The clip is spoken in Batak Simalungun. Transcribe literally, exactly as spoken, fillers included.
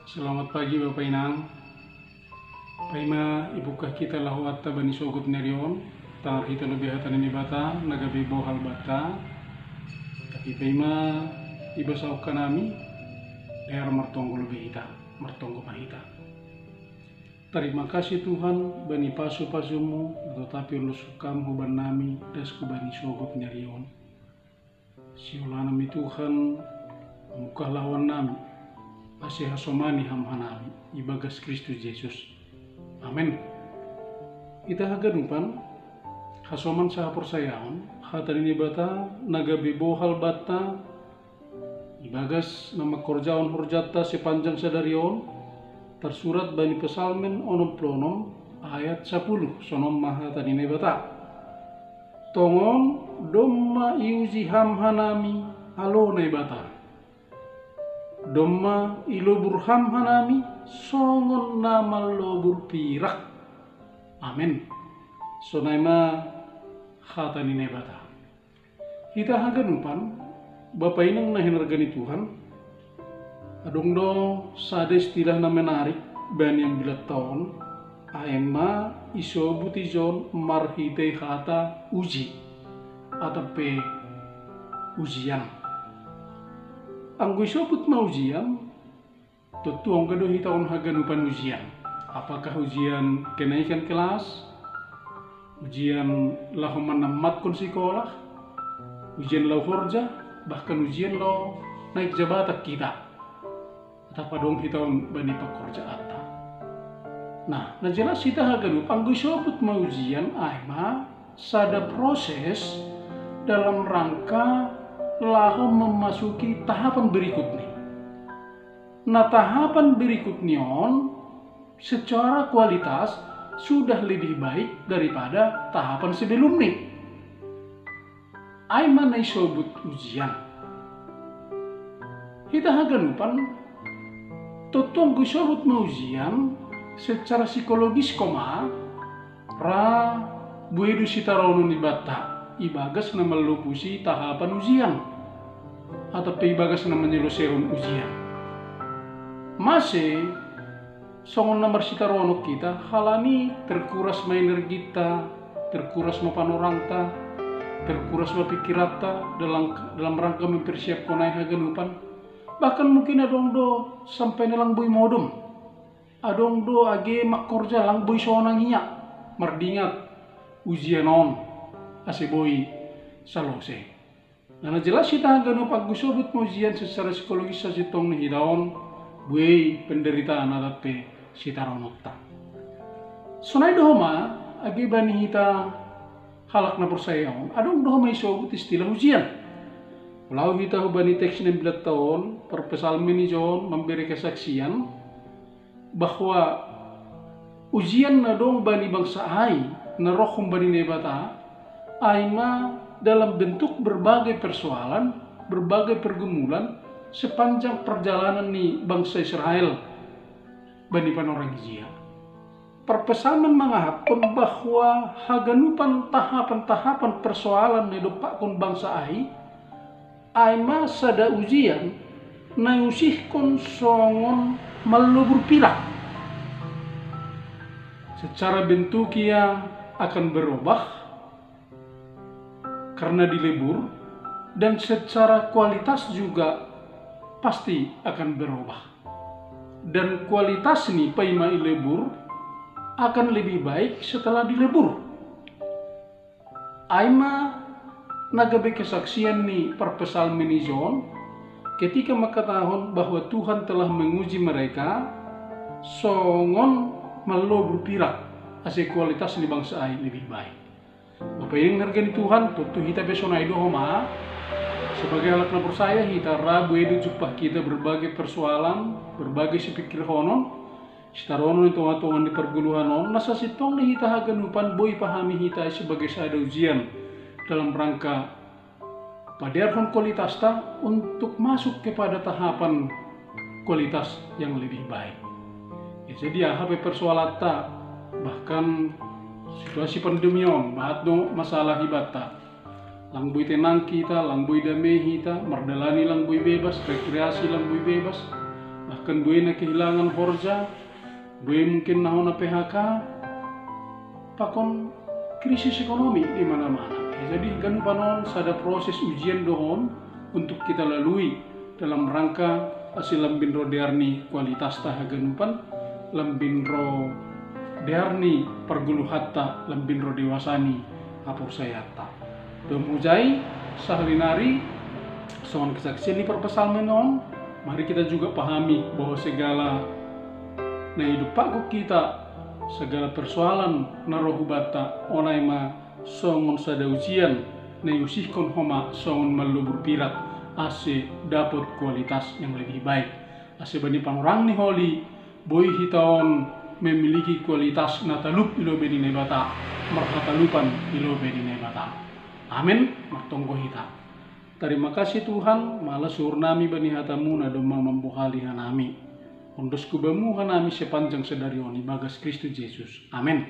Selamat pagi Bapa Inang. Paima ibukah kita laho atta bani sogop ni ari on, tangar hita lobi hata ni Naibata na gabe bohal banta. Tapi paima ibasahon hanami, dear martonggo lobi hita, martonggo ma hita. Tarima kasih Tuhan bani pasu-pasumu, na totap i on losuk Ham hubannami das hubani sogop ni ari on. Siulanami Tuhan, mungkah lahoannami, ase hasomani Ham hanami ibagas Kristus Jesus. Amen. Hita haganupan, hasoman sahaporsayaon, hata ni Naibata na gabe bohal banta, ibagas na mangkorjahon horjanta sepanjang sadari on, tarsurat bani Psalmen onom pulu onom ayat sapuluh, sonon ma hata ni Naibata. Tongon domma iuji Ham hanami, alo Naibata. Domma ilobur Ham hanami, songon na mallobur pirak. Amen. Sonai ma hata ni Naibata. Hita haganupan, Bapa Inang na hinarga ni Tuhan, adong do sada istilah na menarik bani ambilatta on, ai ma isobut ijon marhitei hata uji, atap pe ujian. Anggo isobut ma ujian, tontu ongga do hita on haganupan ujian. Apakah ujian kenaikan kelas, ujian laho manammatkon sikola, ujian laho horja, bahkan ujian laho naik jabatan hita. Atap adong hita on bani pangkorjaanta. Nah, na jelas hita haganup anggo isobut ma ujian ai ma sada proses dalam rangka laho memasuki tahapan berikutnya. Nah, tahapan berikutnya on secara kualitas sudah lebih baik daripada tahapan sebelumnya. Ai ma na isobut ujian. Hita haganupan, tontu anggo isobut ma ujian, secara psikologis koma, ra buei do sitaronon ibanta ibagas na mallopusi tahapan ujian, atap pe ibagas na manyelesehon ujian. Mase songon na marsitaronon hita, halani terkuras ma energita, terkuras ma panorangta, terkuras ma pikiranta dalam, dalam rangka mempersiapkon ai haganupan. Bahkan mungkin adong do sampai na lang boi modom. Adong do age mangkorja lang boi sonang ia, mardingat ujian on ase boi salose. Nah, na jelas hita haganup anggo isobut ma ujian secara psikologis sasintongna hita on buei penderitaan atap pe sitarononta. Sonai do homa age bani hita halak na porsaya on, adong do homa isobut istilah ujian. Laho hita hubani teks na ambilatta on, parpsalmen ijon mambere kesaksian bahwa ujian na dong bani bangsa ai na roh humbani Naibata, ai ma dalam bentuk berbagai persoalan, berbagai pergumulan sepanjang perjalanan ni bangsa Israel bani panorang ijia. Parpsalmen mangahaphon bahwa haganupan tahapan-tahapan persoalan na idompakkon bangsa ai, ai ma sada ujian na iusihkon songon mallobur pirak. Secara bentuk ia akan berubah karena dilebur, dan secara kualitas juga pasti akan berubah. Dan kualitas ni paima ilebur akan lebih baik setelah dilebur. Ai ma na gabe kesaksian ni parpsalmen ijon ketika mangkatahon bahwa Tuhan telah menguji mereka songon mallobur pirak, ase kualitas ni bangsa ai lebih baik. Bapa Inang na hinarga ni Tuhan, tontu hita pe sonai do homa. Sebagai halak na porsaya, hita ra buei do jumpah hita berbagai persoalan, berbagai sipikirhonon, sitaronon di tonga-tonga ni pargoluhan on, na sasintongna hita haganupan boi ipahami hita sebagai sada ujian dalam rangka padearhon kualitasta untuk masuk kepada tahapan kualitas yang lebih baik. Ya, jadi aha pe persoalanta, bahkan situasi pandemi on, bahat do masalah ibanta. Lang boi tenang hita, lang boi dame hita, mardalani lang boi bebas, rekreasi lang boi bebas. Bahkan buena kehilangan horja, bue mungkin na hona P H K, pakon krisis ekonomi di mana-mana. Jadi haganupan on sada proses ujian do on untuk kita lalui dalam rangka ase lambin ro dear ni kualitasta haganupan, lambin ro dear ni pargoluhanta, lambin ro dewasa ni haporseaonta. Domu jai, sahali nari, songon kesaksian ni parpsalmen on, mari kita juga pahami bahwa segala na idumpakkon hita, segala persoalan na ro hubanta, on ai ma songon sada ujian na iusihkon homa songon mallobur pirak, ase dapot kualitas yang lebih baik. Ase bani panorang ni holi, boi hita on memiliki kualitas na talup i lobei ni Naibata, marhatalupan i lobei ni Naibata. Amen. Martonggo hita. Tarima kasih Tuhan, malas uhur nami bani hatamu na domma mambohali hanami. Ondosku bamu hanami sepanjang sadari on ibagas Kristus Jesus. Amen.